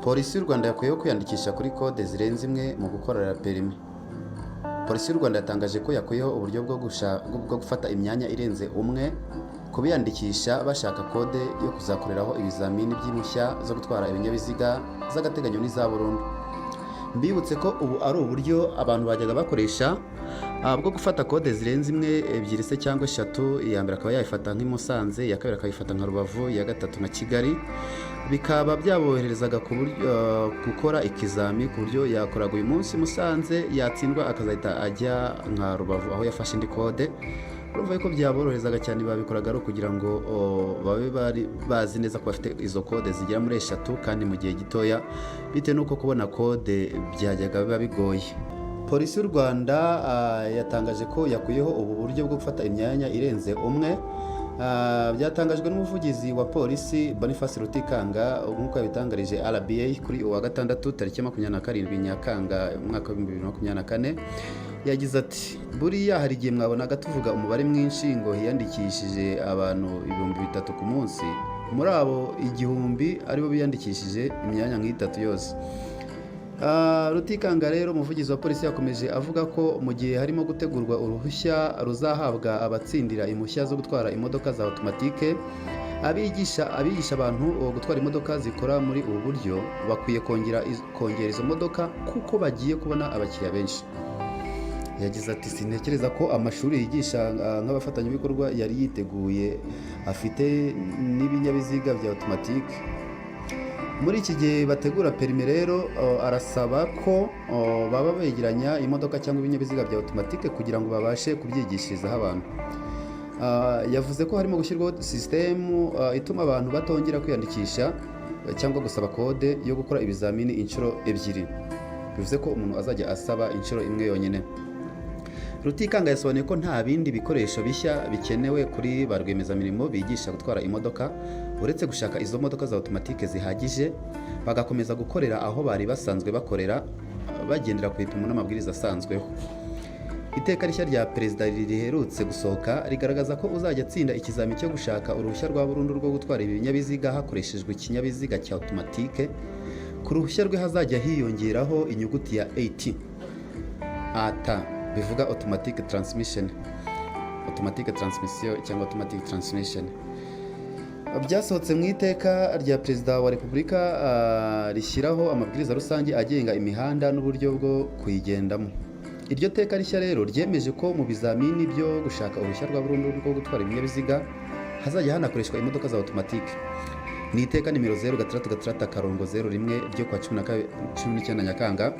Polisi y'u Rwanda yakuyeho kwiyandikisha kuri kode zirenze imwe mu gukorera perimi. Polisi y'u Rwanda yatangaje ko yakuyeho uburyo bwo gufata imyanya irenze umwe ku biyandikisha bashaka kode yo kuzakoreraho ibizamini by'impushya zo gutwara ibinyabiziga z'agateganyo n'iza burundu. Mbibutse ko ubu ari uburyo abantu bajyaga bakoresha bwo gufata kode zirenze imwe, ebyiri se cyangwa eshatu. Iya mbere akaba yayifata nk'i Musanze, iya kabiri akayifata nka Rubavu, iya gatatu nka Kigali, bikaba byaboroherezaga ku buryo gukora ikizami, ku buryo yakoraga uyu munsi Musanze, yatsindwa akazahita ajya nka Rubavu aho yafashe indi kode. Urumva yuko byaboroherezaga cyane. Babikoraga ari ukugira ngo babe bari bazi neza ko bafite izo kode zigera muri eshatu kandi mu gihe gitoya, bitewe n'uko kubona kode byajyaga biba bigoye. Polisi y'u Rwanda yatangaje ko yakuyeho ubu buryo bwo gufata imyanya irenze umwe. Byatangajwe n'umuvugizi wa polisi Boniface Rutikanga, nk'uko yabitangarije RBA kuri uwa gatandatu tariki ya 27 Nyakanga umwaka wa 2024. Yagize ati: "Buriya hari igihe mwabonaga tuvuga umubare mwinshi ngo hiyandikishije abantu 3000 ku munsi, muri abo 1000 aribo biyandikishije imyanya nk'itatu yose." Rutikanga rero, umuvugizi wa polisi, yakomeje avuga ko mu gihe harimo gutegurwa uruhushya ruzahabwa abatsindira impushya zo gutwara imodoka za automatique, abigisha abantu gutwara imodoka zikora muri ubu buryo bakwiye kongera izo modoka kuko bagiye kubona abakiriya benshi. Yagize ati: "Sintekereza ko amashuri yigisha nk'abafatanyabikorwa yari yiteguye, afite n'ibinyabiziga bya automatique muri iki gihe bategura perimi." Rero arasaba ko baba begeranya imodoka cyangwa ibinyabiziga bya automatique kugira ngo babashe kubyigishirizaho abantu. Yavuze ko harimo gushyirwaho sisitemu ituma abantu batongera kwiyandikisha cyangwa gusaba kode yo gukora ibizamini inshuro ebyiri, bivuze ko umuntu azajya asaba inshuro imwe yonyine. Rutikanga yasobanuye ko nta bindi bikoresho bishya bikenewe kuri ba rwiyemezamirimo bigisha gutwara imodoka, uretse gushaka izo modoka za automatique zihagije, bagakomeza gukorera aho bari basanzwe bakorera, bagendera ku bipimo n'amabwiriza asanzweho. Iteka rishya rya perezida riherutse gusohoka rigaragaza ko uzajya atsinda ikizami cyo gushaka uruhushya rwa burundu rwo gutwara ibinyabiziga hakoreshejwe ikinyabiziga cya automatique, ku ruhushya rwe hazajya hiyongeraho inyuguti ya AT, AT bivuga automatic transmission, automatic transmission cyangwa automatic transmission. Byasohotse mu iteka rya perezida wa repubulika rishyiraho amabwiriza rusange agenga imihanda n'uburyo bwo kuyigendamo. Iryo teka rishya rero ryemeje ko mu bizamini byo gushaka uruhushya rwa burundu rwo gutwara ibinyabiziga hazajya hanakoreshwa imodoka za automatique. Ni iteka nimero 066-01 ryo kuwa 19 Nyakanga,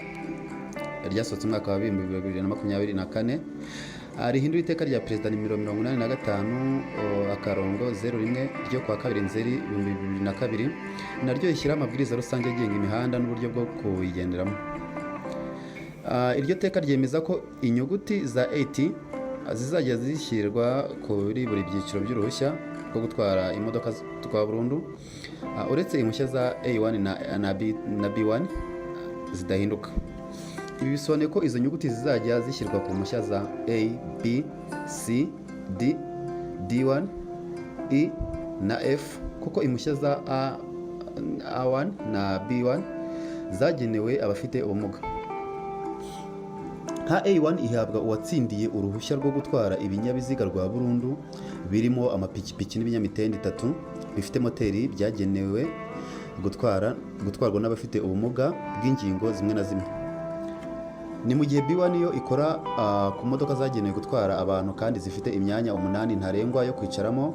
ryasohotse umwaka wa 2024, rihindura iteka rya perezida nimero 85-01 ryo kuwa 2 Nzeri 2002, naryo rishyiraho amabwiriza rusange agenga imihanda n'uburyo bwo kuyigenderamo. Iryo teka ryemeza ko inyuguti za AT zizajya zishyirwa kuri buri byiciro by'uruhushya rwo gutwara imodoka twa burundu, uretse impushya za A1 na B1 zidahinduka. Ibi bisobanuye ko izo nyuguti zizajya zishyirwa ku mpushya za A, B, C, D, D1, E na F, kuko impushya za A, A1 na B1 zagenewe abafite ubumuga. Nka A1 ihabwa uwatsindiye uruhushya rwo gutwara ibinyabiziga rwa burundu birimo amapikipiki n'ibinyamitende itatu bifite moteri byagenewe gutwarwa n'abafite ubumuga bw'ingingo zimwe na zimwe. Ni mu gihe B1 yo ikora ku modoka zagenewe gutwara abantu kandi zifite imyanya umunani ntarengwa yo kwicaramo,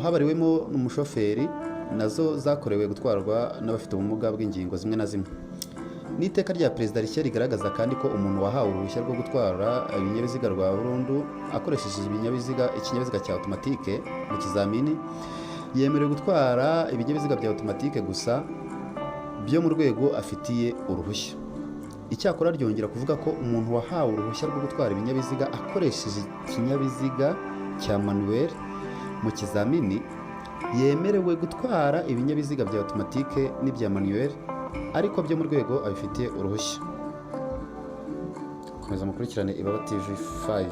habariwemo n'umushoferi, nazo zakorewe gutwarwa n'abafite ubumuga bw'ingingo zimwe na zimwe. N'iteka rya perezida rishya rigaragaza kandi ko umuntu wahawe uruhushya rwo gutwara ibinyabiziga rwa burundu akoresheje ikinyabiziga cya automatique mu kizamini, yemerewe gutwara ibinyabiziga bya automatique gusa byo mu rwego afitiye uruhushya. Icyakora ryongera kuvuga ko umuntu wahawe uruhushya rwo gutwara ibinyabiziga akoresheje ikinyabiziga cya manuel mu kizamini, yemerewe gutwara ibinyabiziga bya automatique n'ibya manuel ariko byo mu rwego abifitiye uruhushya. Komeza mukurikirane Ibaba TV 5.